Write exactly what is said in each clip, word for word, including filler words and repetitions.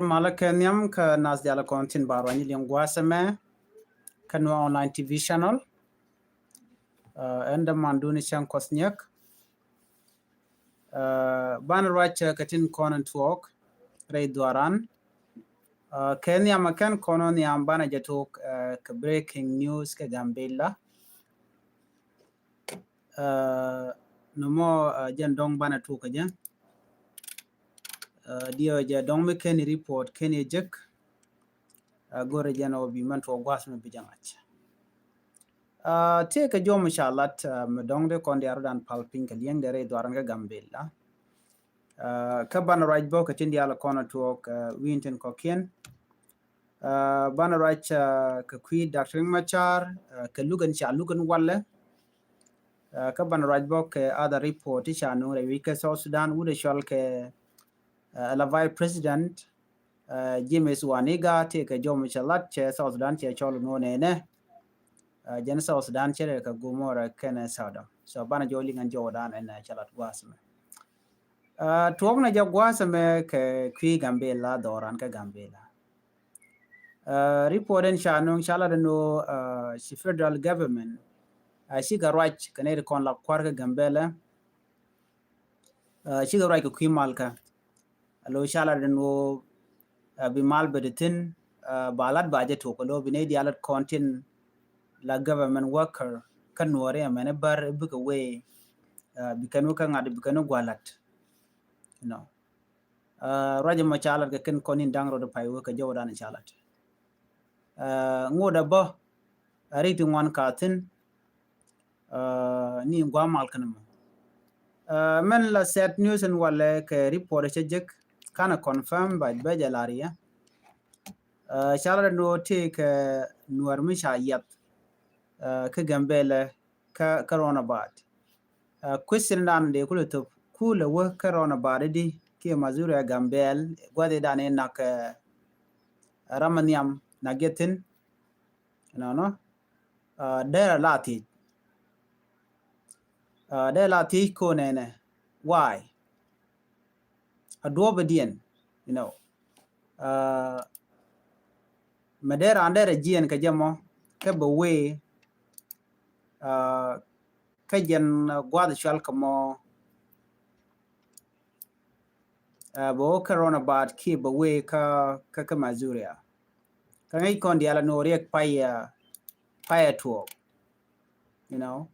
Malä kɛ nhiam kä nath dial kɔn tin ba ruany liŋ gua̱a̱th ɛmɛ kä Nuer Online T V channel. Ɛn däman duni cäŋ Kuɔth Nhiäk. Banɛ ruac kɛ tin kɔn in tuɔɔk rɛy dhuaran. Kɛ nhiam ɛ kɛn kɔn ɔ nhiam banɛ jɛ tuɔɔk kɛ breaking news kɛ Gambella. Nɔmɔ jɛn dɔŋ banɛ tuɔɔk kɛ jɛ. Diɛ jɛ dɔŋ mi kɛn report kɛn jek. Go̱rɛ jɛn ɔ bi mɛn tuɔɔk gua̱a̱th mi bi jɛ ŋa̱c. Tëëkɛ jɔm ca lat mi dɔ̱ŋ dee kɔn diaar dan pal piny kɛ liɛŋ dee rɛy dhuaran kɛ Gambella. Kä banɛ ruac bä kɛ tin diaal kɔn tuɔɔk wi̱i̱n tin kɔ̱kiɛn. Banɛ ruac kɛ kui̱ Doctor Riek Machar kɛ luk ɛn ca luk ɛn walɛ. Kä banɛ ruac bä kɛ other report ti ca nuŋ rɛy wi̱c kɛ South Sudan wut ɛ cɔal kɛ la Vice President James Wani Igga. Tëëkɛ jɔm cɛ lat cɛ South Sudan cɛ cɔl nuɔ nɛnɛ. Jɛn South Sudan cɛ rɛ kɛ Gomora kɛnɛ Sodom. So banɛ jɔw liŋ ɛn jɔw dan ɛn cɛ lat gua̱a̱th mɛ. Tuɔk nɛ jɛ gua̱a̱th mɛ kɛ kui̱ Gambella dhɔran kɛ Gambella. Report ɛn ca nuŋ ca lat ɛn ɣöö ci federal government cikɛ ruac kɛ nɛy ti kɔn la kua̱r kɛ Gambella. Cikɛ ruac kɛ kui̱ malkä. Alo ca lat ɛn ɣöö bi mal bɛ ti thi̱n ba lat ba jɛ tuɔk alo bi nɛy diaal lat kɔn tin la government worker kä nuɔri ɛmɛn i̱ bär i̱ bikɛ wee. Bi kɛn wä kä ŋa̱t bi kɛn wä gua̱lat. You know. Ruac ɛmɔ ca lat kɛ kɛn kɔn in da̱ŋ rot pay wä kɛ jɔwdan ca lat. Ŋot ɛ bä rik ti ŋuan ka thi̱n. Ni gua̱a̱ mal kɛn mɔ. Mɛn la sad news in walɛ kɛ report cɛ jek kanɛ confirm ba bɛ jɛ lar yɛ. Ca lar ɛn ɣöö tëëkɛ nuɔr mi ca yiath kä Gambella kä roundabout. Question dan dee kulɛ thop kulɛ wä kä roundabout di kiɛ Mazuria Gambella gua̱thi dan in nak ram a nhiam nak jɛ thi̱n. Nɔnɔ dee la thiec. Dee la thiec ko nɛnɛ why? A duɔ̱ɔ̱p diɛn, you know. Mɛ dee raan dee rɛ jiɛn kɛ jɛ mɔ kɛ bɛ wee kä jɛn gua̱th cual kɛ mɔ. Bɛ wä kä roundabout kiɛ bɛ wee kä kä Mazuria. Kä ŋäc kɔn diaal a no̱o̱ riɛk pay pay a tuɔɔk. You know,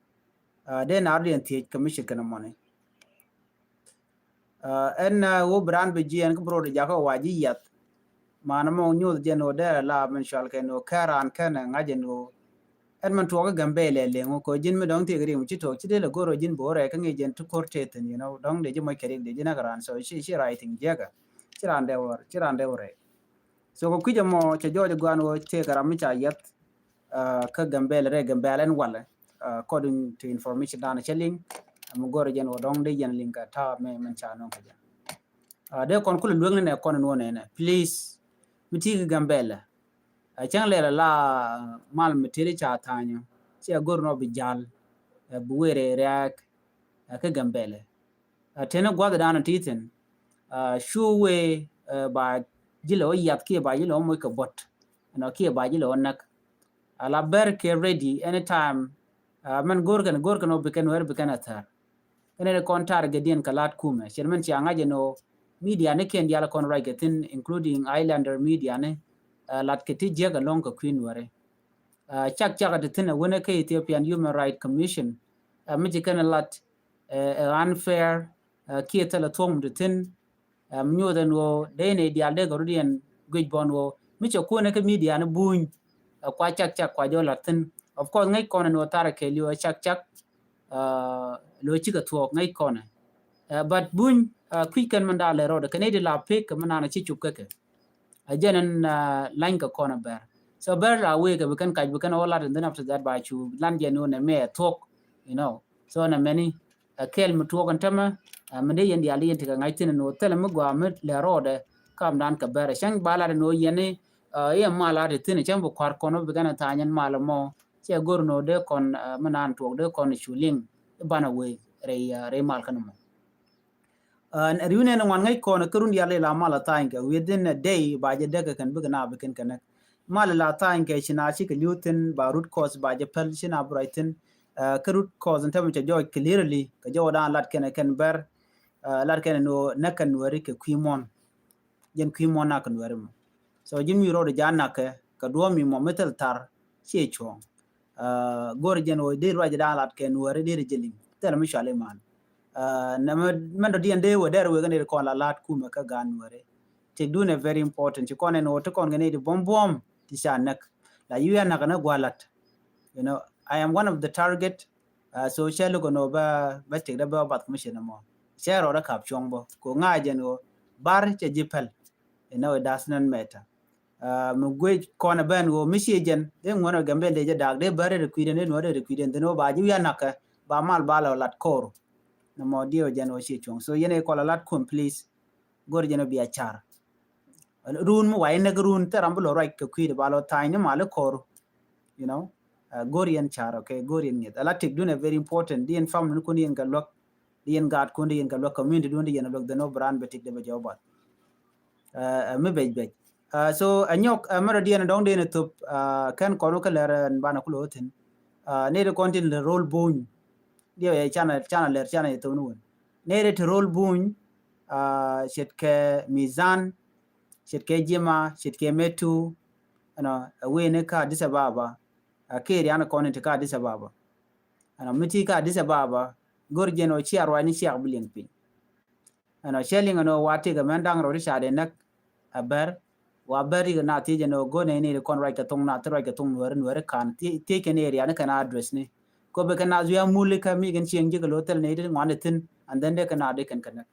dee naar diɛn thiec kɛ mi ce̱tkɛ nɔmɔni. Ɛn wä bi raan bi jiɛɛn kä bi rot jakä wa ji̱ yiath. Manɛ mɔ nyoth jɛn wä dee la min cual kɛn wä kɛ raan kɛn ŋa̱c jɛn wä. Ɛn min tuɔɔk kä Gambella lɛ leŋ wä kɔ ji̱n mi dɔ̱ŋ thiek rim ci tuɔɔk ci dee lɛ go̱r wä ji̱n bo̱o̱rɛ kä ŋi̱i̱c jɛn ti ko̱r tëë thi̱n, you know, dɔ̱ŋ dee ji̱ moc kɛ rik dee ji̱ näk raan so ci ci writing jiäkä. Ci raan dee wä ci raan dee wä rɛy. So kɛ kui̱c ɛmɔ cɛ jɔɔc ɛ gua̱a̱n ɣöö tëëkɛ ram mi ca yiath kä Gambella rɛy Gambella ɛn walɛ. According to information dan cɛ liŋ mi go̱rɛ jɛn wä dɔ̱ŋ dee yɛn liŋ kɛ ta̱a̱ mɛ mɛn ca nɔŋ kɛ jɛn. Dee kɔn kulɛ lueŋni nɛ kɔn nuɔ nɛnɛ please. Mi ti kä Gambella cäŋ lɛl ala mal mi tëëdi ca tha̱a̱nyɔ cɛ go̱r nɔ bi jal bi wee rɛy rɛɛk kä Gambella. Teni gua̱th dan ti thi̱n cu wee ba ji̱ lɛ wä yiath kiɛ ba ji̱ lɛ wä moc kɛ buɔ̱t. Ɛnɔ kiɛ ba ji̱ lɛ wä näk. Ala bɛr kɛ ready anytime. Mɛn go̱r kɛn go̱r kɛn wä bi kɛn wɛr bi kɛn a thär. Kɛn ɛ kɔn tar gɛ diɛn kɛ la̱t kumɛ cɛn mɛn cia ŋa̱c ɛn ɣöö media ni kiɛn diaal kɔn ruac kɛ thi̱n including Islander media ni. Lat kɛ ti jiäk ɛlɔ̱ŋ kɛ kui̱ nuɛri. Cak cak ɛ ti thi̱n ɛ wänɛ kä Ethiopian Human Rights Commission. Mi ci kɛn ɛ lat ɛ unfair kiɛ thilɛ thuɔ̱k mi ti thi̱n. Mi nyoth ɛn ɣöö dee nɛy diaal dee kɛ rut yɛn guic bɔn ɣöö mi cɛ kuɔnɛ kä media ni buny. Kua cak cak kua jɔl lat thi̱n. Of course ŋäc kɔn ɛn ɣöö tharɛ kɛɛliw ɛ cak cak. Lo̱ cikɛ thuɔɔk ŋäc kɔnɛ. But buny kui̱c kɛn mɛn daal lɛ rɔɔdɛ kɛ nɛy di la pek kɛ mɛn naan ci cup kä kɛ. A jɛn ɛn lany kɛ kɔnɛ bɛr. So bɛr la wee kɛ bi kɛn kac bi kɛn ɣöö lat and then after that ba cu lan jɛn ɣöö nɛ mɛ ɛ thuɔɔk. You know, so nɛ mɛni ɛ kɛɛl mi tuɔɔk ɛn tämɛ. Mi dee yɛn diaal di yɛn ti kɛ ŋa̱c thi̱n ɛn ɣöö thilɛ mi gɔaa mi lɛ rɔɔdɛ. Kam dan kɛ bɛr ɛ cäŋ ba lat ɛn ɣöö yɛn i̱ i̱ mal lat ɛ thi̱n ɛ cäŋ bi kua̱r kɔn ɣöö bi kɛn ɛ tha̱a̱ny ɛn mal ɛmɔ. Cɛ go̱r nɔ dee kɔn mi naan tuɔɔk dee kɔn cu liŋ i̱ banɛ wee rɛy rɛy mal kɛn mɔ. Riw nɛn ŋuan ŋäc kɔn kä run diaal la mal a tha̱a̱ny kɛ within a day ba jɛ däk kɛ kɛn bikɛ na bi kɛn kɛ näk. Mal la tha̱a̱ny kɛ ci na ci kɛ li̱w thi̱n ba root cause ba jɛ päl ci na bi ruac thi̱n. Kä root cause in tämɛ cɛ jɔɔc clearly kɛ jɔwä dan lat kɛn kɛn bɛr lat kɛn ni wä näk kɛn weri kɛ kui̱ muɔ̱n. Jɛn kui̱ muɔ̱n nak kɛn weri mɔ. So ji̱n mi road ja nak kɛ kɛ duɔ̱ɔ̱m mi mɔ mi thil thar ci cuɔ̱ɔ̱ŋ. Go̱r jɛn wä dee ruac dan lat kɛn weri dee jɛ liŋ thil mi cuali man. Nɛ mɛn dɔ diɛn dee wä dɛr wek ni kɔn la lat kumɛ kä gan weri. Tik dun ɛ very important ci kɔn ɛn wä ti kɔn kɛ ni di buɔm buɔm ti ca näk. La yu ya nak ni gua lat. You know, I am one of the target. So cɛ luk ɛn wä bɛ bɛ tik dɛ bɛ wä bath commission mɔ cɛ rɔ dɛ kap cuɔ̱ŋ bɔ ko ŋa jɛn wä bar cɛ ji̱ pɛl. You know, it does not matter. Mi guec kɔn ɛ bɛn wä mi ci jɛn dee ŋuɔn ɛ gɛm bɛ lec ɛ dak dee bɛ rɛ rɛ kui̱dɛn dee nuɔ̱ rɛ rɛ kui̱dɛn dee nuɔ̱ ba ji̱ wian nak kɛ ba mal ba lɛ wä lat ko̱r. Nɛ mɔ diɛ wä jɛn wä ci cuɔ̱ŋ so yɛn ɛ kɔl ɛ lat kum please. Go̱r jɛn wä bia car. Run mi wa inɛ kɛ run thɛ ram bi lɔ ruac kɛ kui̱dɛ ba lɔ tha̱a̱ny ni mal ko̱r. You know, go̱r yɛn car, okay, go̱r yɛn ŋi̱eth. Ala tik dun ɛ very important. Di yɛn family ni kun yɛn kɛ luäk. Di yɛn gaat kun di yɛn kɛ luäk community dun di yɛn luäk dɛ nɔ bran bɛ tik dɛ bɛ jɛ wä bath. Mi bec bec. So ɛ nyɔk mɛrɛ diɛn dɔŋ diɛn thop kɛn kɔn wä kä lɛr ɛn banɛ kulɛ wä thin. Ni di kɔn tin lɛ rol buny. Diɛ yɛ canɛ canɛ lɛr canɛ yɛ thop ni wun. Ni di ti rol buny. Ce̱tkɛ mizan. Ce̱tkɛ jima ce̱tkɛ metu. Ɛnɔ ɛ wee ni ka Addis Ababa. Ɛ kɛ rian kɔn in ti ka Addis Ababa. Ɛnɔ mi ti ka Addis Ababa go̱r jɛn ɔ ciak ruac ni ciak bi liɛŋ piny. Ɛnɔ cɛ liŋ ɛnɔ wa tikɛ mɛn da̱ŋ rɔ ti ca dee näk. Ɛ bɛr wa bɛr ikɛ na thiec ɛnɔ go̱r nɛ ni ri kɔn ruac kɛ thoŋ na thi ruac kɛ thoŋ nuɛri nuɛri kan thiec kɛ ni rian kɛ na address ni. Kɔ bɛ kɛ na zuia muli kä mi kɛn cieŋ ji̱ kɛ lo thil ni ti ŋuan ithin and then dee kɛ na dee kɛn kɛ näk.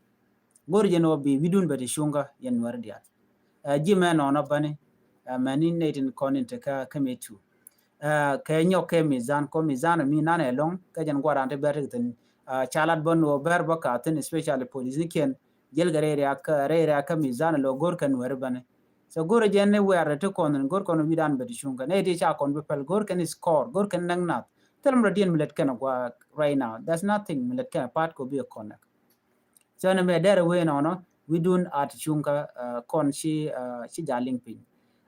Go̱r jɛn wä bi wi̱dun bɛ ti cuŋkä yɛn nuɛri diaal. Ɛ ji̱ mɛ nɔnɔ bäni. Ɛ mɛni nɛy tin kɔn in tekä kä mi tu. Ɛ kɛ nyɔk kɛ mizan kɔ mizan mi nan ɛ lɔŋ kɛ jɛn guaran ti bɛr ti thin. Ɛ calat bä nuɔ bɛr bä ka thin especially police ni kiɛn jɛl kɛ rɛy riak kä rɛy riak kä mizan lo go̱r kɛ nuɛri bäni. So go̱r jɛn ni wɛr ti kɔn in go̱r kɔn wi̱dan bɛ ti cuŋkä nɛy ti ca kɔn bi pɛl go̱r kɛn score go̱r kɛn näk nath. Thil mi rɔ diɛn mi lɛt kɛn a gua right now there's nothing mi lɛt kɛn a part ko bi a connect. So ni mɛ dɛr wee nɔnɔ wi̱dun a ti cuŋkä kɔn ci ci ja liŋ piny.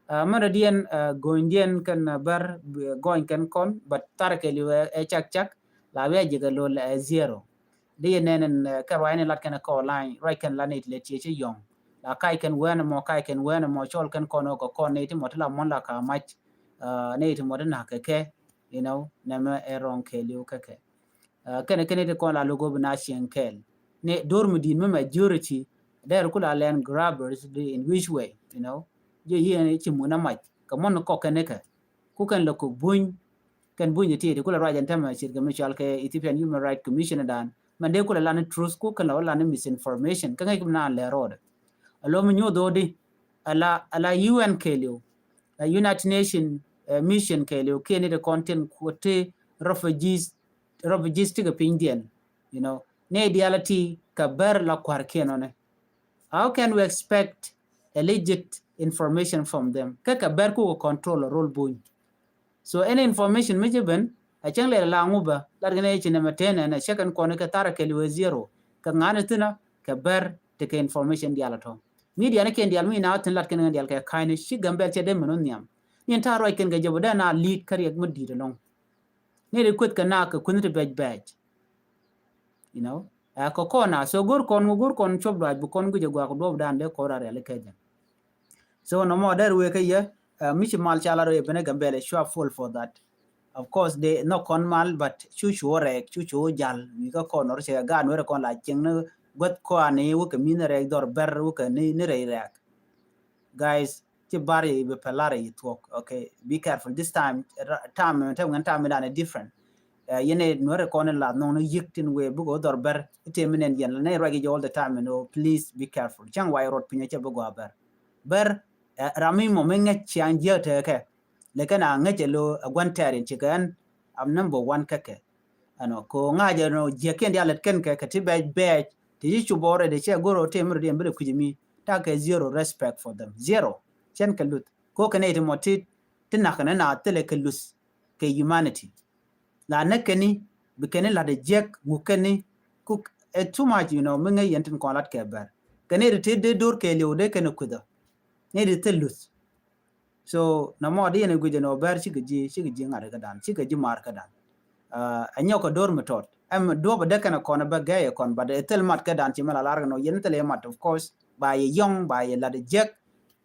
Mɛn rɔ diɛn go̱ny diɛn kɛn bär go̱ny kɛn kɔn but thar kɛli wee ɛ cak cak la wee jikɛ lol ɛ zero. Di yɛ nɛn ɛn kɛ ruac ni lat kɛn kɔ lany ruac kɛn la ni ti lɛ tiɛ ci yɔŋ la kac kɛn wɛn mɔ kac kɛn wɛn mɔ cɔl kɛn kɔn wä kɛ kɔn ni ti mɔ ti la mɔn la ka mac. Ni ti mɔ ti nak kɛ kɛ you know nɛmɛ ɛ rɔŋ kɛli wä kɛ kɛ. Kɛnɛ kɛnɛ ti kɔn la logo bi na cieŋ kɛɛl ni dor mi di̱i̱t mi majority dɛr ku la land grabbers di in which way you know. Ji̱ yieen ci mun a mac kɛ mɔn kɔk kɛn ikɛ ku kɛn lɛ kok buny. Kɛn buny ti ti ku la ruac ɛn tämɛ cit kɛ mi cual kɛ Ethiopian Human Rights Commission dan mɛn dee ku la lan truth ku kɛn la wä lan misinformation kɛ ŋäc ki mi na lɛ rɔɔdɛ. A lo mi nyoth odi ala ala U N kɛɛliw. United Nation mission kɛɛliw kiɛ ni ti kɔn tin ku ti refugees refugees ti kɛ piny diɛn. You know ni dial ti kɛ bɛr la kuar kiɛn ɔnɛ. How can we expect a legit information from them kɛ kɛ bɛr ku kɛ control a rol buny. So any information mi ci ben a cäŋ lɛl la ŋu bä lat kɛn ɛ ci nɛmɛ ten ɛn a cäkɛn kɔn kɛ thar kɛɛliw ɛ zero kɛ ŋa̱n ɛ thinä kɛ bɛr ti kɛ information dial a tɔ̱. Media ni kiɛn dial mi na thin lat kɛn kɛn dial kɛ ka̱ny ni ci Gambɛl cɛ dee mi nu nhiam. Ni ɛn ta̱a̱ ruac kɛn kɛ jɛ bä dee na li̱i̱t kä riɛk mi di̱i̱t ɛlɔ̱ŋ. Ni ri kueth kɛ na kɛ kueth ti bɛc bɛc. You know ɛ kɛ kɔn a so go̱r kɔn ŋu go̱r kɔn cuɔp duac bi kɔn guic ɛ guak duɔp dan dee kɔn ra riali kɛ jɛ. So nɔmɔ dɛr wee kä yɛ mi ci mal ca la rɔ yɛ ben ɛ Gambɛl ɛ cua full for that. Of course de nhɔk kɔn mal but cu cu rɛɛk cu cu jal mi kä kɔn nɔr cɛ gaat nuɛrɛ kɔn la cieŋ ni guäth kɔani wä kɛ mi ni rɛɛk dhɔr bɛr wä kɛ ni ni rɛy rɛɛk. Guys ci bar yɛ i̱ bi pɛl lar yɛ thuɔk. Okay, be careful this time. Time mi tɛm ŋɛn time mi dan ɛ different. Yɛn ɛ nuɛrɛ kɔn in la nhɔŋ ni yi̱k tin wee bikɛ wä dhɔr bɛr item mi nɛn yɛn la nɛ ruac yɛ all the time and oh please be careful cäŋ way rot piny cɛ bi gɔaa bɛr. Bɛr ram mi mɔ mi ŋäc ciaŋ jiäk tekɛ. Lɛ kɛn a ŋäc ɛ lo a gua̱n tɛɛr in cikɛ ɛn am number one kɛ kɛ. Ɛnɔ ko ŋa̱c ɛnɔ jiäkiɛn diaal lät kɛn kɛ kɛ ti bɛc bɛc ti ci cupɔ rɛd cɛ go̱r ɔ tëë mi rɛd yɛn bi lɛ kui̱c mi takɛ zero respect for them zero. Cɛn kɛ luth ko kɛ nɛy ti mɔ ti ti nak kɛn ɛn a thilɛ kɛ luth kɛ humanity. La näk kɛn ni bi kɛn ni la̱t ɛ jiäk ŋuk kɛn ni ku ɛ too much, you know, mi ŋäc yɛn tin kɔn lat kɛ bɛr kɛ ni ti te dee dor kɛ liw dee kɛn kuthä ni ti thil luth. So na mɔ di yɛn guic ɛn ɔ bɛr cikɛ ji̱ cikɛ ji̱ ŋa̱t kä dan cikɛ ji̱ mar kä dan. Ɛ nyɔk kä dor mi tɔt ɛm duɔp dee kɛn kɔn bä gɛy kɔn, but ɛ thil mat kä dan ci mɛ la lar kɛ nɔ yɛn thil ɛ mat, of course ba yɛ yɔŋ ba yɛ lat jek,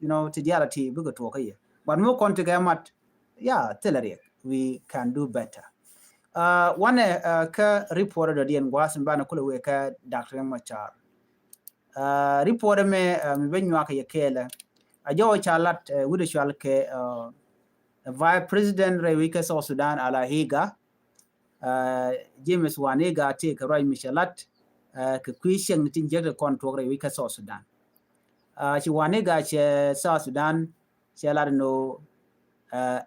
you know, ti dial ti bikɛ tuɔk kä yɛ, but mi kɔn ti kɛ mat. Yeah, thil riɛk, we can do better. Wanɛ kä report dɔ diɛn guas mi banɛ kulɛ wee kä Doctor Riek Machar. Report mɛ mi ben nyuak yɛ kɛɛlɛ a jɔwä ca lat wut cual kɛ Vice President rɛy wi̱c kä South Sudan, Ala Higa. James Waniga ti kɛ ruac mi cɛ lat kɛ kui̱ cieŋ ni tin jek ti kɔn tuɔk rɛy wi̱c kä South Sudan. Ci Waniga cɛ South Sudan cɛ lat ni ɣöö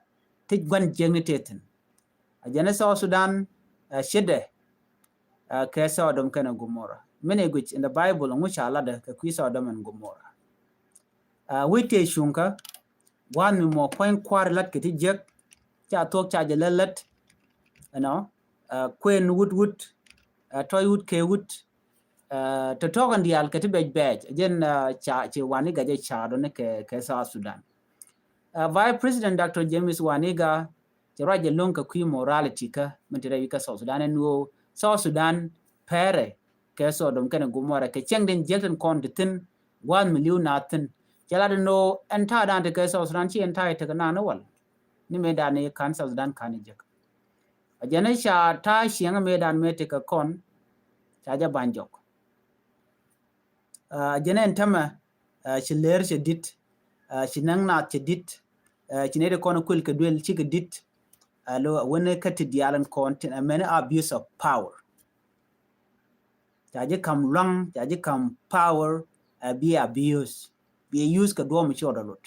ti gua̱n jiäkni tëë thi̱n. A jɛn i̱ South Sudan ɛ cietdɛ kɛ Sodom kɛnɛ Gomorrah. Mini guic in the Bible ŋu ca latdɛ kɛ kui̱ Sodom and Gomorrah. Wi̱c tëë cuŋkä gua̱a̱th mi mɔ puɔ̱ny kua̱r lat kɛ ti jiäk ca thuɔ̱k ca jɛ lät lät. Ɛnɔ kuën wut wut, tɔ̱c wut kɛ wut. Tɔ̱tɔ̱k in diaal kɛ ti bɛc bɛc jɛn ca ci Waniga jɛ ca dɔni kɛ kɛ South Sudan. Vice President Doctor James Waniga cɛ ruac jɛ lo̱ŋ kɛ kui̱ morality kä min ti rɛy wi̱c kä South Sudan ɛn ɣöö South Sudan pɛrɛ kɛ Sodom kɛnɛ Gomorrah kɛ cieŋ den jiäk tin kɔn ti thi̱n gua̱a̱th mi li̱w na thi̱n. Cɛ lat ɛn ɣöö ɛn ta̱a̱ dan ti kɛ South Sudan ci ɛn ta̱a̱ tekɛ naan ni wal ni mëë dan ni ka̱n South Sudan ka̱n ni jiäk. A jɛn i̱ ca ta̱a̱ cieŋ mëë dan mëë tekɛ kɔn ca jɛ ba̱ny jɔk. A jɛn ɛn tämɛ ci leer cɛ di̱t, ci näŋ naath cɛ di̱t, ci nɛy ti kɔn kuël kɛ duël cikɛ di̱t. Alo a wen kä ti diaal in kɔn tin a mɛn abuse of power. Ca ji̱ ka̱m lua̱ŋ, ca ji̱ ka̱m power, a bi abuse, bi use kɛ duɔ̱ɔ̱m ci ɔdɔ lot.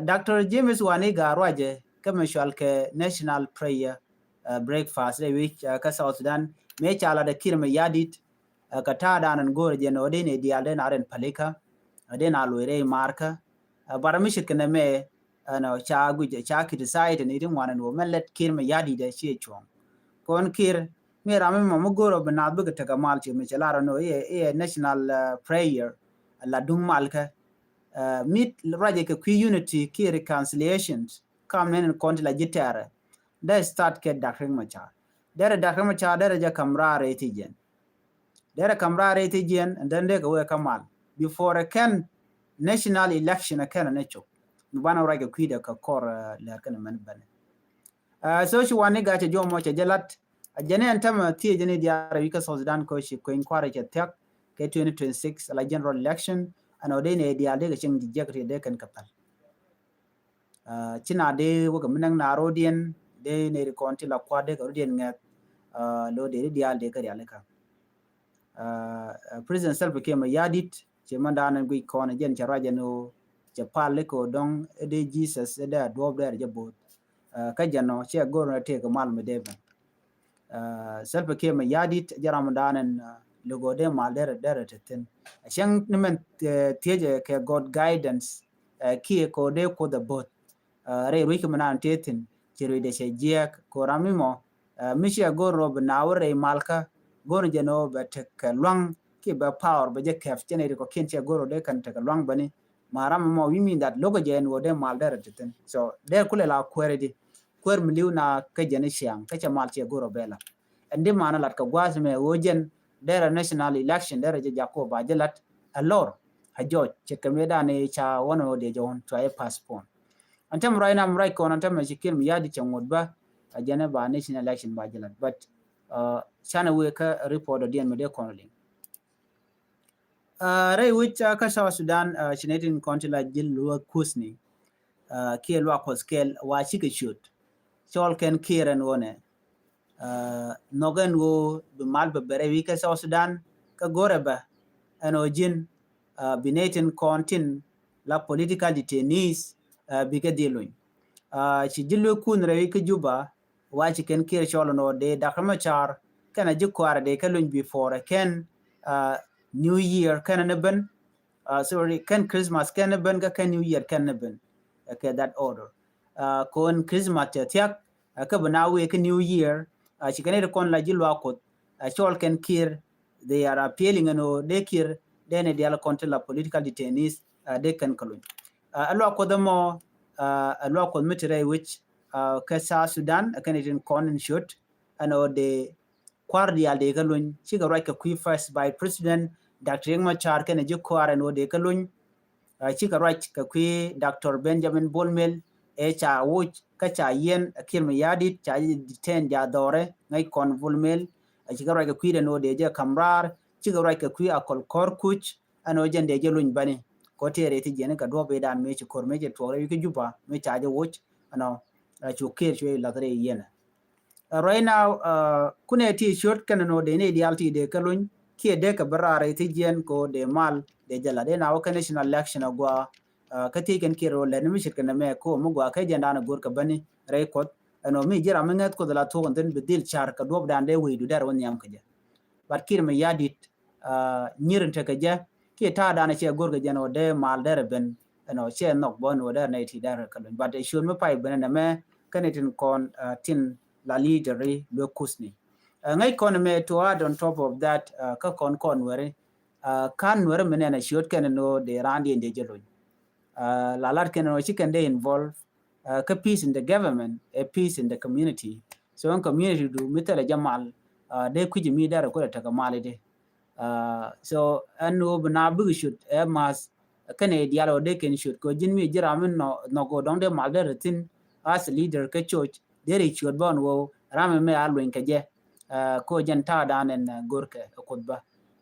Doctor James Waniga ruacɛ kä mi cual kɛ national prayer breakfast rɛy wi̱c kä South Sudan mëë ca lat ɛ Kiir Mayardit. Kä ta̱a̱ dan in go̱o̱r jɛ nɔ dee ni diaal dee na rin palikä dee na loc rɛy markä. Bara mi ce̱tkɛ nɛ mɛ ɛnɔ ca guic ca criticize ni ti ŋuan in wä mɛ lɛt Kiir Mayardit dee ciɛ cuɔ̱ŋ. Kɔn Kiir mi ram mi mɔ mi go̱o̱r ɔ bi naath bikɛ tekɛ mal ci mi cɛ lar ɛnɔ iɛ national prayer la duŋ malkä. Mit ruacɛ kɛ kui̱ unity kiɛ reconciliations kam nɛn in kɔn ti la ji̱ tɛɛrɛ. Dee start kɛ Doctor Riek Machar. Derɛ Doctor Riek Machar derɛ jɛ ka̱m raar rɛy ti jiɛn. Derɛ ka̱m raar rɛy ti jiɛn and then dee kɛ wee kä mal before ɛ kɛn national election ɛ kɛn ɛ ni cop. Mi banɛ ruac kɛ kui̱dɛ kɛ kɔr lɛr kɛn mɛn bɛnɛ. So ci Waniga cɛ juɔmɔ cɛ jɛ lat a jɛn ɛn tämɛ thiecä ni diaal rɛy wi̱c kä South Sudan kɛ ci kueny kua̱r cɛ thia̱k kɛ twenty twenty-six ala general election. Ɛn ɔ dee ni diaal dee kɛ cieŋ ji̱ jiäk riet dee kɛn kɛ päl. Ci na dee wä kɛ mi näk na rodiɛn dee neri kɔn ti la kua̱r dee kɛ rodiɛn ŋɛth. Lo dee di diaal dee kɛ rialikä. President Salva Kiir Mayardit ci mɛn daanɛ guic kɔn jɛn cɛ ruac ɛn ɣöö cɛ pal ikɛ ɣöö dɔ̱ŋ ɛ dee Jesus ɛ dee a duɔ̱ɔ̱p dee a jɛ bo̱o̱th. Kä jɛn ɔ cɛ go̱r ɛ tëëk mal mi dee ben. Salva Kiir Mayardit jɛ ram daanɛ lugɔ dee mal derɛ derɛ te thin. A cieŋ ni mɛn thiecɛ kɛ God guidance kiɛ kɛ ɣöö dee Kuoth a bo̱o̱th. Rɛy rui̱c kä mi naan tëë thi̱n ci rui̱dɛ cɛ jiɛɛk kɛ ɣöö ram mi mɔ mi ciɛ go̱r rɔ bi naaw rɛy malkä go̱r jɛ ni ɣöö bɛ tekɛ lua̱ŋ kiɛ bɛ power bɛ jɛ kɛp cɛ ni ri kɔ kiɛn ciɛ go̱r rɔ dee kɛn tekɛ lua̱ŋ bäni. Ma ram mɔ wi̱i̱ mi that lo̱k jɛ ɛn ɣöö dee mal derɛ te thin. So dee kulɛ la kuäär di kuäär mi li̱w na kä jɛ ni ciaŋ kä cɛ mal ciɛ go̱r rɔ bɛ la. Ɛn di man lat kɛ gua̱a̱th mɛ ɣöö jɛn derɛ national election derɛ jɛ jaku ba jɛ lat a lor a jɔc ce̱tkɛ mëë dan i̱ ca wän ɣöö dee jɛ wän cua jɛ postpone. Ɛn tämɛ ruac nam ruac kɔn ɛn tämɛ ci Kiir Mayardit cɛ ŋot bä a jɛn ba national election ba jɛ lat but canɛ wee kä report ɔ diɛn mi dee kɔn liŋ. Rɛy wi̱c kä South Sudan ci nɛy tin kɔn ti la ji̱ luäk kuthni kiɛ luak Kuɔth kɛl wa cikɛ ciöt. Cɔl kɛn Kiir ɛn ɣöö nɛ nhɔk ɛn ɣöö bi mal bɛ bɛ rɛy wi̱c kä South Sudan kä go̱rɛ bɛ ɛn ɣöö ji̱n bi nɛy tin kɔn tin la political detainees bikɛ dhil luny. Ci ji̱ luäk kuthni rɛy wi̱c kä Juba wa ci kɛn Kiir cɔl ɛn ɣöö dee Doctor Machar kɛnɛ ji̱ kuaarɛ dee kɛ luny before ɛ kɛn New Year kɛnɛ ni ben. Sorry, kɛn Christmas kɛn ni ben kä kɛn New Year kɛn ni ben. Kɛ that order kɔn Christmas cɛ thia̱k kä bi na wee kä New Year. Ci kɛn ri kɔn la ji̱ luaak Kuɔth cɔl kɛn Kiir they are appealing ɛn ɣöö dee Kiir dee ni dial kɔn ti la political detainees, uh, dee kɛn kɛ luny. Uh, a luak Kuɔth ɛmɔ, uh, a luak Kuɔth mi ti rɛy wec, uh, kɛ South Sudan, a kɛn itin kɔn in ciöt ɛn ɣöö dee kua̱r diaal dee kɛ luny. Cikɛ ruac kɛ kui̱ First Vice President Doctor Riek Machar kɛnɛ ji̱ kua̱r ɛn ɣöö dee kɛ luny. Uh, cikɛ ruac kɛ kui̱ Doctor Benjamin Bol Mel, ɛ ca woc kä ca yiɛn, ɛ Kiir Mayardit ca ji̱ detain, ja dhɔrɛ ŋäc kɔn Bol Mel. Uh, cikɛ ruac kɛ kui̱ dɛn ɣöö dee jɛ ka̱m raar. Cikɛ ruac kɛ kui̱ Akol Kɔr Kuc, ɛn ɣöö jɛn dee jɛ luny bäni. Kɔ tëë rɛy ti jiɛn kɛ duɔ̱p ëëdan mëë ci ko̱r mëë ci tuɔɔk rɛy wi̱c kä Juba mëë ca jɛ woc, ɛnɔ, uh, cu Kiir cuɛ lath rɛy yiɛn. Uh, right now, uh, kunɛ ti ciöt kɛn nɔ dee ni diaal ti dee kä luny kiɛ dee kɛ bä raar i̱ ti jiɛn ko dee mal dee jɛ la dee na wä kɛ national election a gua, uh, kä ti kɛn Kiir rɔ lɛt ni mi ce̱tkɛ nɛ mɛ ko mi gua kɛ jiɛn dan a go̱r kɛ bäni rɛy Kuɔth. Ɛnɔ mi ji̱ ram mi ŋäth Kuɔth la thuɔk in thin bi dhil car kɛ duɔ̱p dan dee wecdu dɛr wä nhiam kɛ jɛ. But Kiir Mayardit, uh, nyir in tekɛ jɛ kiɛ ta̱a̱ dan a cɛ go̱r kɛ jɛ nɔ dee mal dɛr a ben, ɛnɔ, cɛ nhɔk bä nɔ dɛr nɛ ti dɛr kɛ luny. But ɛ ciöt mi pay ben nɛ mɛ kɛn itin kɔn, uh, tin la leader i luek kuthni. Uh, ŋäc kɔn mɛ to add on top of that, uh, kä kɔn kɔn Nuɛri, uh, kan Nuɛri mi nɛn a ciöt kɛn nɔ dee raan diɛn dee jɛ luny. Uh, la lat kɛn nɔ ci kɛn dee involve, uh, kä peace in the government, a peace in the community. So in community du mi thilɛ jɛ mal, uh, dee kui̱ci mi dɛr kulɛ tekɛ mal i dee. Uh, so ɛn ɣöö bi na bikɛ ciöt ɛ math kɛnɛ diaal ɣöö dee kɛn ciöt kɛ ji̱n mi ji̱ ram mi nɔ, nɔ kɛ ɣöö dɔ̱ŋ dee mal dee rɛ thi̱n as a leader kä church dee rɛ ciöt bä ɛn ɣöö ram mi mɛ a luny kɛ jɛ. Uh, kɛ ɣöö jɛn ta̱a̱ dan ɛn, uh, go̱rkɛ ɛ Kuoth bä.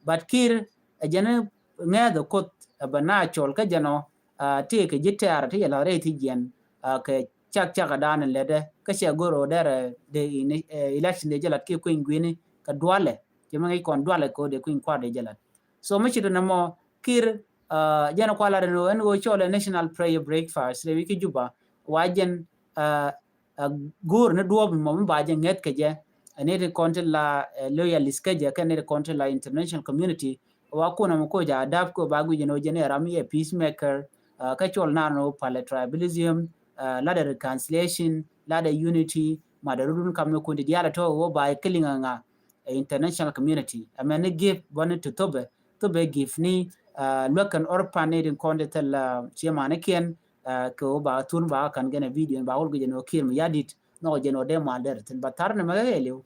But Kiir ɛ jɛn ŋɛth ɛ Kuoth ɛ bɛ na cɔl kä jɛn ɔ, uh, ti kɛ ji̱ tɛ̈r ti jɛ lath rɛy ti jiɛn, uh, kɛ cak cak ɛ dan ɛn lɛtdɛ kä cɛ go̱r ɣöö dɛr, uh, dee in, uh, election dee jɛ lat kiɛ kueny gui̱ni kɛ dualɛ. Cɛ mi ŋäc kɔn dualɛ kɛ ɣöö dee kui̱ny kua̱r dee jɛ lat. So mi ci tɔ nɛ mɔ Kiir, uh, jɛn kua̱r lat ɛn ɣöö ɛn ɣöö cɔl ɛ national prayer breakfast rɛy wi̱c kä Juba wa jɛn, uh, uh, go̱o̱r ni duɔ̱ɔ̱p mɔ mi ba jɛ ŋɛth kɛ jɛ. Ɛn ni ti kɔn ti la, uh, loyalist kä jɛ kɛn ni ti kɔn ti la international community. Wa kun ɛmɔ koc a dap kɛ ba guic ɛn ɣöö jɛn ɛ ram yɛ peacemaker, uh, kä cɔl nar ni ɣöö palɛ tribalism, uh, lat ɛ reconciliation, lat ɛ unity, mat ɛ rudun kam ni kun ti diaal ɛ tɔ ɣöö ba ɛ killing ɛ ŋa, ɛ international community. Ɛmɛn ni gift bä ni ti thopɛ, thopɛ gift ni, uh, luäk kɛn orphan ni din kɔn ti thil, uh, ciɛ manikiɛn, uh, kɛ ɣöö ba thun ba kan gɛn ɛ video ba wul gɛ jɛ ni ɣöö Kiir Mayardit nhɔk jɛ ni ɣöö dee mal dɛr thin ba thar ni mɛ kɛ liw,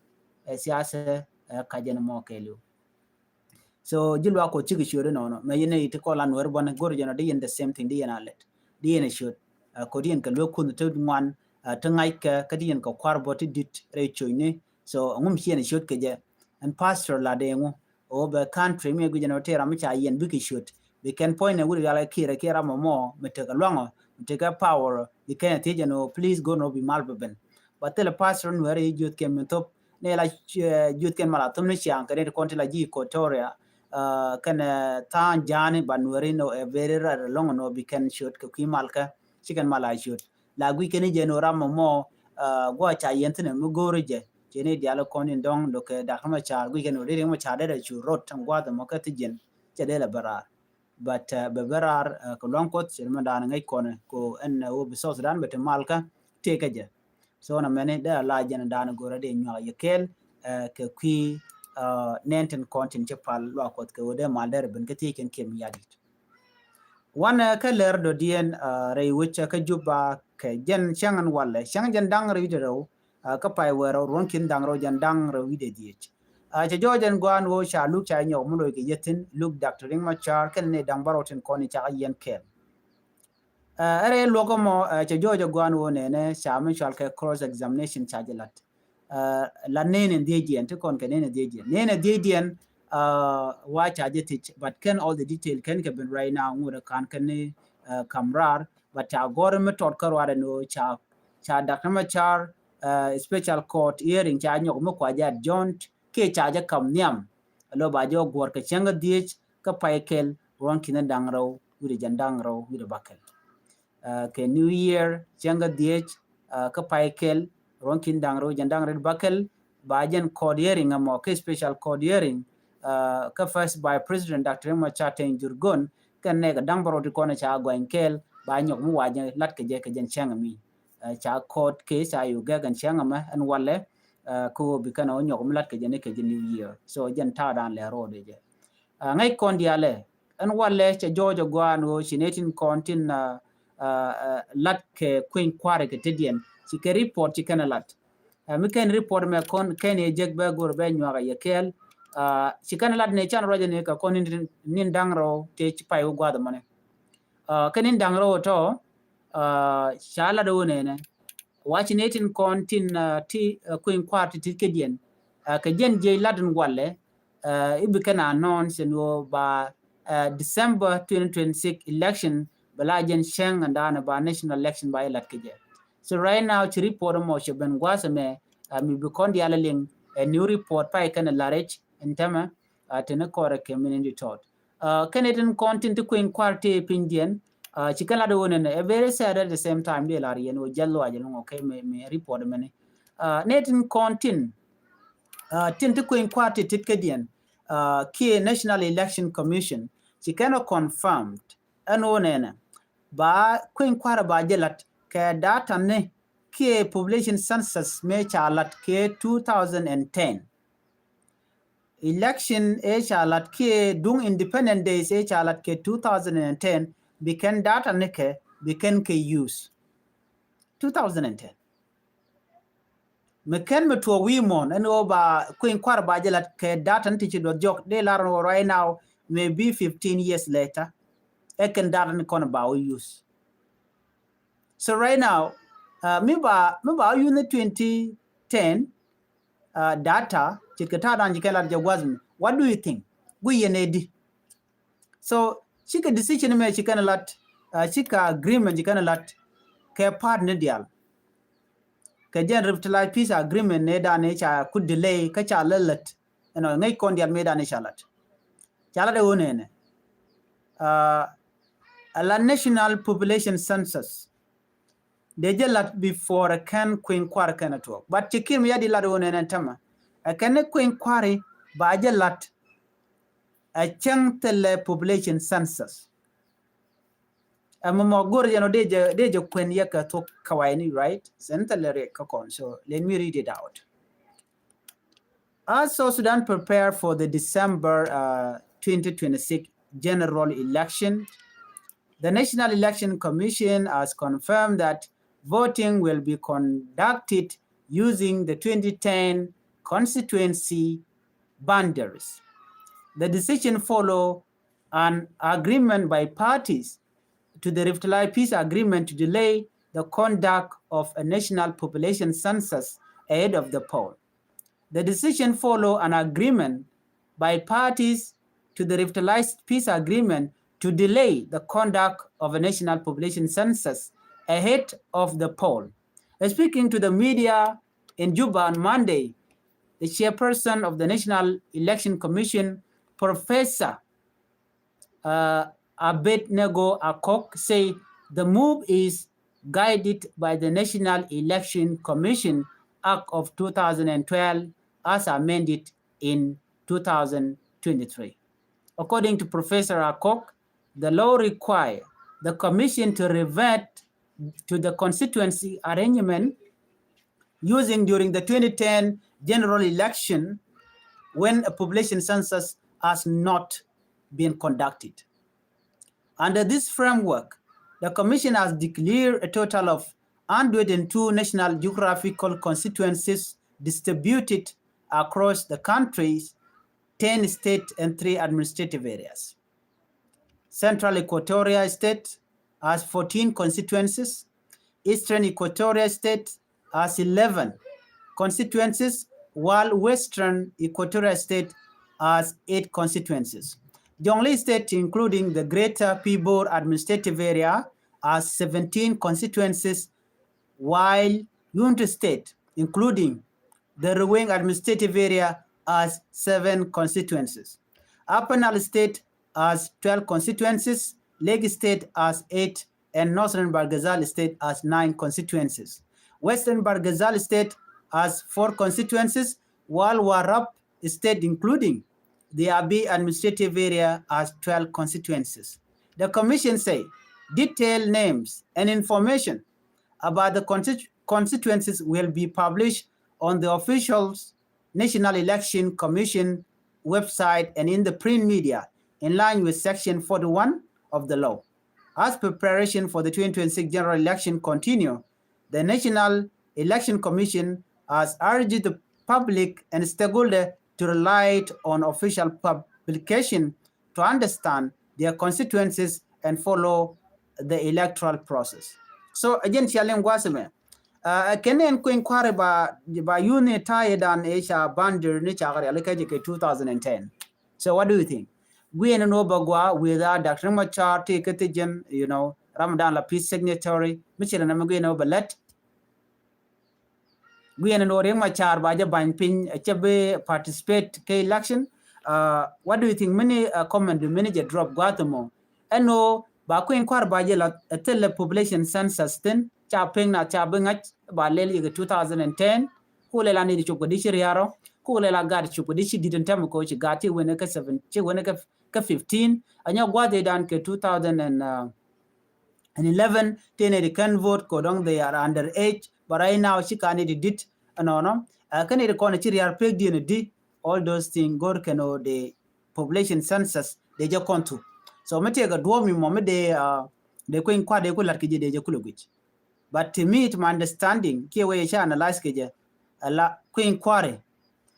ɛ siasɛ, ɛ ka jɛ ni mɔ kɛ liw. So ji̱ luaak Kuɔth cikɛ ciöt inɔnɔ mɛ yɛn iti kɔn la Nuɛr bɔni go̱r jɛn ɔ di yɛn the same thing di yɛn a lɛt di yɛn a ciöt. Ɛ, kɔ di yɛn kɛ luek kun ti ŋuan, ɛ, ti ŋa̱ckɛ kä di yɛn kɛ kua̱r bɔ ti dit rɛy ciötni. So ɛŋu mi ci yɛn a ciöt kɛ jɛ? Ɛn pastor la dee ŋu ɔ bɛ country mi guic jɛn ɔ ti ram mi ca yɛn bikɛ ciöt. Bi kɛn puɔ̱ny nɛ wut rial kɛ Kiir kɛ ram mɔ mi tekɛ luaŋɔ mi tekɛ power bi kɛn a thiec jɛn ɔ please go̱r nɔ bi mal bɛ ben. Ba thilɛ pastor Nuɛr i̱ jiöth kɛ min thop ni la, eh, juth kɛn mala thum ni ciaŋ kɛ ni ti kɔn ti la ji̱ Equatoria, uh, kɛn, eh, tha̱a̱ŋ ja̱a̱ni ba Nuɛri nɔ ɛ very rare lɔŋ nɔ bi kɛn ciöt kɛ kui̱ malkä ci kɛn mala ciöt. La guic kɛn i̱ jɛ nɔ ram mɔ, uh, guɔ ca yɛn thin mi go̱o̱ri jɛ. Cɛ ni dial kɔn in dɔŋ dɔ kɛ dak ma ca guic kɛn nɔ ri ri ma ca dɛdɛ cu rot tɛn guath mɔ kɛ thi jɛn cɛ dee la bɛ raar. But, uh, bɛ bɛ raar, uh, kɛ luaŋ Kuɔth cɛ mɛ daan ŋäc kɔn ko ɛn, uh, wä bi South Sudan bɛ ti malkä tëë kä jɛ. So na mɛni dee a la jɛn daan go̱rɛ dee nyuak yɛ kɛɛl, uh, kɛ kui̱, uh, nɛn tin kɔn tin ci pal luaak Kuɔth kɛ wä dee mal dɛr ben kä thiec kɛn Kiir Mayardit. Wan, uh, kä lɛr dɔ̱diɛn, uh, rɛy wecä kä Juba kɛ jɛn cäŋ ɛn walɛ cäŋ jɛn da̱ŋ rɛy wi̱cdɛ rɛw, uh, kä pay wɛɛr rɛw ruɔ̱n ki̱n da̱ŋ rɛw jɛn da̱ŋ rɛw wi̱cdɛ dhiec. Uh, cɛ jɔɔc ɛn gua̱a̱n wä ca luk ca nyɔk mi loc kɛ yethin luk Doctor Riek Machar kɛn ni da̱ŋ bärɔw tin kɔn i̱ cakɛ yɛn kɛɛl. Uh, ɛrɛ luɔk ɛmɔ, uh, cɛ jɔɔc ɛ gua̱a̱n wä nɛnɛ ca mi cual kɛ cross examination ca jɛ lat. Uh, la nɛn in dhiec diɛn ti kɔn kɛ nɛn in dhiec diɛn nɛn in dhiec diɛn, uh, wa ca jɛ thiec but kɛn all the detail kɛn kɛ ben right now ŋut ɛ kan kɛn ni, uh, kam raar but ca gɔr mi tɔt kä ruaar ɛn wä ca, ca Doctor Machar, uh, special court hearing ca nyɔk mi kua jɛ adjourned kiɛ ca jɛ kam nhiam. Alo ba jɛ guɔr kɛ cäŋ kä dhiec kä pay kɛl ruɔ̱n ki̱n da̱ŋ rɛw wi̱cdɛ jɛn da̱ŋ rɛw wi̱cdɛ bäkɛl. Uh, kɛ New Year cäŋ kä dhiec, uh, kä pay kɛl ruɔ̱n ki̱n da̱ŋ rɛw jɛn da̱ŋ rɛw bäkɛl ba jɛn court hearing ɛmɔ kɛ special court hearing, uh, kä First Vice President Doctor Riek Machar Teny Dhurgon kɛn nɛk da̱ŋ bärɔw ti kɔn ca guany kɛɛl ba nyɔk mi wa jɛ lat kɛ jɛ kɛ jɛn cäŋ ɛmi. Uh, ca court case ca yu gɛk ɛn cäŋ ɛmɛ ɛn walɛ. Kä ɣöö bi kɛn ɔ nyɔk mi lat kɛ jɛ ni kɛ jɛ New Year. So jɛn ta̱a̱ dan lɛ ro̱o̱dɛ jɛ. Ŋäc kɔn diaalɛ ɛn walɛ cɛ jɔɔc ɛ gua̱a̱n ɣöö ci nɛ tin kɔn tin lat kɛ kueny kua̱ri kɛ tetdiɛn ci kɛ report ci kɛn ɛ lat. Mi kɛn report mɛ kɔn kɛn yɛ jek bɛ go̱r bɛ nyuak ɛ yɛ kɛɛl. Ci kɛn ɛ lat ni can ruacɛ ni kɛ kɔn nin da̱ŋ rɛw tëë ci pay wä gua̱a̱th ɛmɔni. Kɛ nin da̱ŋ rɛw tɔ ca lat ɛ wä nɛnɛ. Waci ni tin kɔn tin ti kueny kua̱r ti ti kediɛn kɛ jɛn jiɛc lat in walɛ. Ibi kɛn a nɔn sen wä ba December twenty twenty-six election bɛ la jɛn cɛŋ and dan ba national election ba ilat kɛ jɛ. So right now ci report mɔ cɛ ben guasɛ mɛ mi bi kɔn dial liŋ ɛ new report pay kɛn a larɛc in tɛmɛ. Tini kɔrɛ kɛ mini di tɔt. Kɛn itin kɔn tin ti kueny kua̱r ti piny diɛn ci kɛn lat wä nɛnɛ a very sad at the same time di lar yɛn wä jɛl luac luŋ okay mi report mini. Ni tin kɔn tin tin ti kueny kua̱r ti tit kediɛn kiɛ National Election Commission ci kɛn a confirmed ɛn wä nɛnɛ ba kueny kua̱r ba jɛ lat kɛ data ni kiɛ population census mi ca lat kɛ two thousand and ten. Election ëë ca lat kiɛ duŋ independent days ëë ca lat kɛ two thousand and ten bi kɛn data ni kɛ bi kɛn kɛ use. Two thousand and ten mi kɛn mi tuɔɔk wi̱i̱ muɔ̱ɔ̱n ɛn ɣöö ba kueny kua̱r ba jɛ lat kɛ data ni ti ci duɔth jɔk dee lar ɛn ɣöö right now maybe fifteen years later. Ɛ kɛn data ni kɔn ba wä use. So right now mi ba mi ba wä use ni twenty ten data ce̱tkɛ ta̱a̱ dan ci kɛn lat jɛ gua̱th mi. What do you think? Gui̱ yɛn ɛ di. So cikɛ decision mɛ ci kɛn lat cikɛ agreement ci kɛn lat kɛ part ni dial. Kɛ jɛn revitalized peace agreement ni dan ni ca ku delay kä ca lɛ lät. Ɛnɔ ŋäc kɔn dial mi dan ni ca lat. Ca lat ɛ wä nɛnɛ. A la national population census dee jɛ lat before ɛ kɛn kueny kua̱r kɛn ɛ tuɔɔk. But ci kiɛ mi ya di lat wä nɛn ɛn tämɛ ɛ kɛn ni kueny kua̱ri ba jɛ lat ɛ cäŋ thilɛ population census. Ɛ mɔmɔ go̱r yɛn ɔ dee jɛ dee jɛ kuɛn yɛ kɛ thok kawai ni right. Cäŋ thilɛ riɛk kä kɔn. So let me read it out. As South Sudan prepare for the December twenty twenty-six general election, the National Election Commission has confirmed that voting will be conducted using the twenty ten constituency boundaries. The decision follow an agreement by parties to the Revitalized Peace Agreement to delay the conduct of a national population census ahead of the poll. The decision follow an agreement by parties to the Revitalized Peace Agreement to delay the conduct of a national population census ahead of the poll. Speaking to the media in Juba on Monday, the chairperson of the National Election Commission, Professor Abednego Akok, say the move is guided by the National Election Commission Act of two thousand and twelve as amended in two thousand twenty-three. According to Professor Akok, the law require the commission to revert to the constituency arrangement using during the twenty ten general election when a population census has not been conducted. Under this framework, the commission has declared a total of hundred and two national geographical constituencies distributed across the country's ten state and three administrative areas. Central Equatoria State has fourteen constituencies. Eastern Equatoria State has eleven constituencies, while Western Equatoria State has eight constituencies. Jonglei State, including the Greater Pibor Administrative Area, has seventeen constituencies, while Unity State, including the Ruweng Administrative Area, has seven constituencies. Upper Nile State has twelve constituencies, Lake State has eight, and Northern Bahr el Ghazal State has nine constituencies. Western Bahr el Ghazal State has four constituencies, while Warrap State, including the Abyei Administrative Area, has twelve constituencies. The commission say detailed names and information about the constitu-, constituencies will be published on the official National Election Commission website and in the print media, in line with Section forty-one of the law. As preparation for the twenty twenty-six general election continue, the National Election Commission has urged the public and stakeholder to rely on official publication to understand their constituencies and follow the electoral process. So again, cia liŋ gua̱a̱th ɛmɛ. Uh, kɛn ɛn kueny kua̱ri ba, ba yuni ta̱a̱ dan ɛ ca bandir ni ca kɛ riali kɛ jɛ kɛ two thousand and ten. So what do you think? Guiɛn ni wä ba gua with a Doctor Machar ti kɛ ti jɛn, you know, Ramadan la peace signatory. Mi ci la na mi guiɛn ni wä ba lɛt. Guiɛn ni wä Riek Machar ba jɛ bany piny, ɛ cɛ bi participate kɛ election. Uh, what do you think? Mini, uh, comment bi mini jɛ drop gua̱a̱th mɔ. Ɛn wä ba kueny kua̱ri ba jɛ la, ɛ thil population census thin ca piny na ca bi ŋa̱c ba lɛl yɛ kɛ two thousand and ten. Ku lɛl a ni di cop kɛ di ci riarɔ. Ku lɛl a gat cop kɛ di ci dit in tɛm ko ci gat ci wen kɛ seven, ci wen kɛ, kɛ fifteen. A nyɔ gua̱a̱th dan kɛ two thousand and, uh, and eleven, ti ni di kɛn vote ko dɔŋ they are under age. But right now ci ka ni di dit ɛnɔnɔ. Uh, kɛn ni di kɔn ci riar pek di ni di. All those things gor kɛn o di population census de jɛ kɔn thu. So mi tiɛ kɛ duɔp mi mɔ mi de, uh, de kueny kua̱ri de ku lat kɛ jɛ de jɛ kulɛ guic. But to me, to my understanding, kiɛ wee ca analyze kɛ jɛ, ala kueny kua̱ri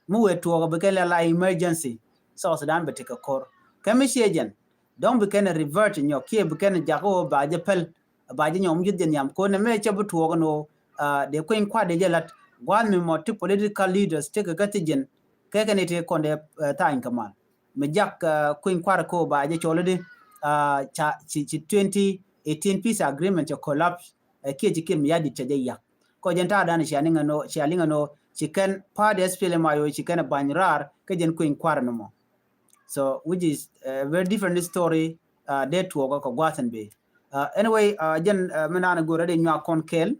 mi wee tuɔɔk bi kɛn la, la emergency, South Sudan bi tekɛ kor. Kɛ mi ciɛ jɛn, dɔŋ bi kɛn revert nyɔk kiɛ bi kɛn jak wä ba jɛ pɛl, ba jɛ nyɔm juth jɛ nhiam. Kɔn ɛmɛ cɛ bi tuɔɔk ni wä, uh, de kueny kua̱ri de jɛ lat, gua̱a̱th mi mɔ ti political leaders tekɛ kä ti jɛn, kɛ kɛn ite kɔn de, uh, tha̱a̱ny kɛ mal. Mi jak, uh, kueny kua̱ri ko ba jɛ cɔl di, uh, ca, ci, ci twenty eighteen peace agreement cɛ collapse, uh, kiɛ ci Kiir Mayardit cɛ jɛ yak. Kɔ jɛn ta̱a̱ dan cia liŋ ɛn ɔ, cia liŋ ɛn ɔ, ci kɛn party S P L M I O ci kɛn bany raar, kɛ jɛn kueny kua̱ri ni mɔ. So, which is a very different story, uh, dee tuɔɔk kɛ gua̱a̱th in bi. Uh, anyway, uh, jɛn, uh, mi naan go̱o̱rɛ di nyuak kɔn kɛɛl,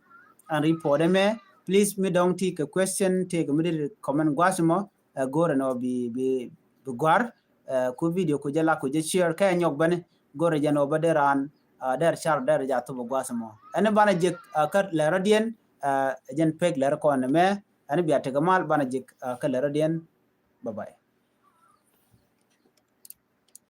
and report ɛmɛ, please mi dɔŋ ti kɛ question, ti kɛ mi di comment gua̱a̱th mɔ, uh, go̱o̱rɛ nɔ bi, bi, bi gua̱a̱r, uh, ku video ku jɛ la ku jɛ share, kɛ nyɔk bɛni, go̱o̱rɛ jɛn ɔ bä dee raan, uh, dɛr car, dɛr ja thop gua̱a̱th mɔ. Ɛn banɛ jek, uh, kä lɛrä diɛn, uh, jɛn pek lɛrä kɔn ɛmɛ, ɛn bia tekɛ mal banɛ jek, uh, kä lɛrä diɛn. Bye bye.